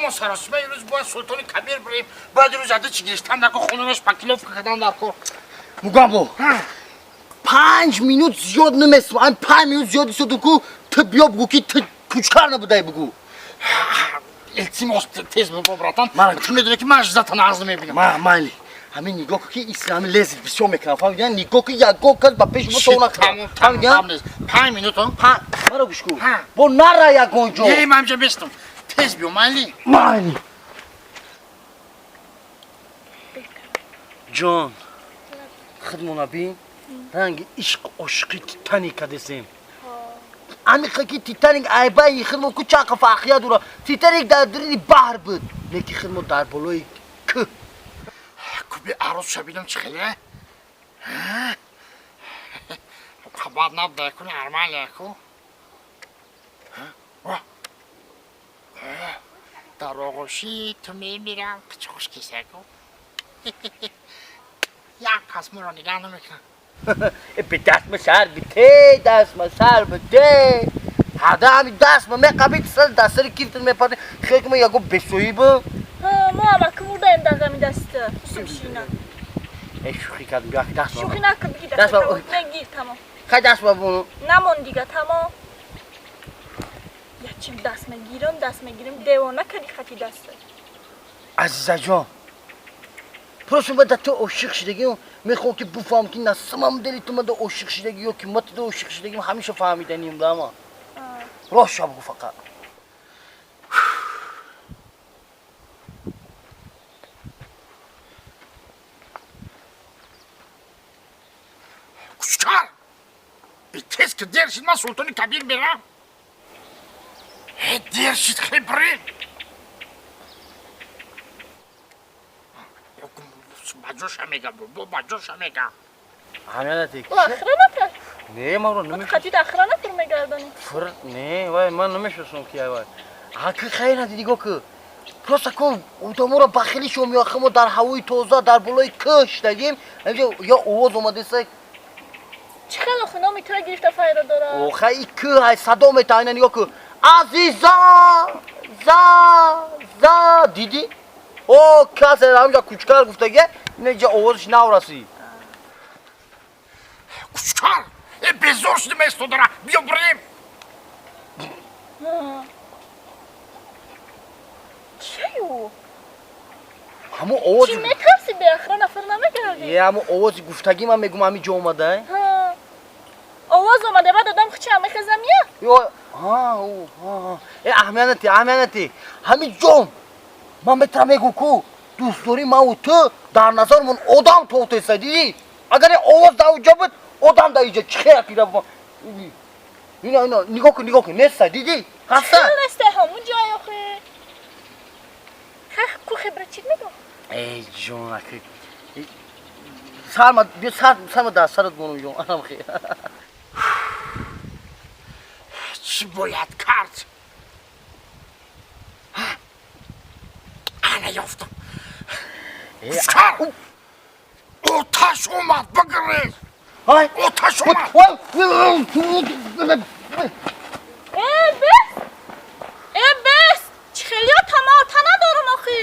Ҳамон саросима имрӯз бояд Султони Кабир бирем. Бояд имрӯз ада чи гирифтан дар кор, хонанаш пакиловка кардан дар кор. Мугамбо, 5 минут зиёд намесм. Ам 5 минут зиёд истодум ку, ту биё бугӯ, ки ту кучкар набудай, бугӯ. Илтимос, тез бо, братан. Ман- Ту медонӣ, ки ман зата нағз намебинам. Ма майли, ҳамин нигоҳ ку, ки ислами лезит бисёр мекунам, фаҳмидӣ? Нигоҳ ку, ягон кас ба пеши мо то Тамом, тамом, накунам. нест. 5 минут, о? Маро гӯш ку. Ҳа. Бо нара ягон ҷо. Не, ман инҷа местам. Тез биё, майли. Майли, ҷон, худмона бин, ранги ишқ, ошиқи Титаник кадесем. Амиқа ки Титаник айбайи худмо ку чақа фарқия дора. Титаник дар дурини баҳр буд, лекин худмо дар болои кӯ. Куби арӯсша бинам, чӣ хеле? Хабар набуда, ку нормально ку. Дар оғӯши ту мемирам, чӣ хуш кисаку. Як кас маро нигаҳ намекунад. Бе дастма сар бите, дастма сар бите. Ҳада ҳами дастма меқаби, сар дастари кифтр мепади. Хел ки ма яго бесоҳиба. Мо амаки мурдаем дар ғами даста. Субшина. Э, шӯхӣ кардам, биё дастма. Шӯхӣ накун, биги. Даст. Даст мегир, тамом. Хай, дастма бону. Намон дига, тамом. Ячим даст мегирам, даст мегирам, девона кади хати даста. Азизаҷон, просто ма да ту ошиқ шудагим. Мехоҳам, ки буфаҳмам, ки на самом деле ту мада ошиқ шудагӣ ё ки ма туда ошиқ шудагим. Ҳамеша фаҳмиданим дама. Рост ша бугӯ фақат. Кучкар! Тез ки, дер шид, ман Султони Кабир мерам. Дер шид, хе бирем. Ба ҷоша мега, бо ба ҷоша мега. Ҳамянате. Охраната? Не, маро намеш. Хати охрана фур мегардонӣ. Фур не, вай, ман намешиносам, ки вай. Аки хайр нади, нигоҳ ку. Просто ку одаморо бахили шо меохи, мо дар ҳавои тоза, дар болои кӯҳ шидагим. Ҳамҷо ё овоз омадеса. Чӣ хеле хуноми тура гирифта файро дора. Охай, и кӯҳ ай садо мета, айна нигоҳ ку. Азиза! За! За! Дидӣ? О, касе ҳамҷа кучкар гуфтаге, инҷа овозиш наврасид. Кучкар! Э, безор шудем истодара. Биё бирем. Чию? Ҳамон овози Чӣ метарси, бе охрана фур намегардӣ? Е, ҳамон овози гуфтагӣ, ман мегум, ҳамин ҷо омада. Овоз омада, баъд одам хуча мехезам я? Ё, ҳа, ҳа. Э, аҳамиянати, аҳамиянати. Ҳамин ҷон. Ман метавонам мегум ку, дӯстдории ман ту дар назармон одам тотеса, дидӣ? Агар ин овоз дар уҷо буд, одам дар иҷо чӣ хел кира. Ина, ина, нигоҳ кун, нигоҳ кун, неста, дидӣ? Ҳаста? Хел неста, ҳамун ҷой охе. Хах ку хебра чӣ мегӯ? Эй, ҷон, аки. Сарма, биё сар, сарма дар сарат монум, ҷон, анам хе. Чӣ бояд кард? Ана ёфтам. Кучкар! Оташ омад, бигирез! Ай! Оташ омад! Э, бес! Э, бес! Чӣ хелиё тамота надорам охи.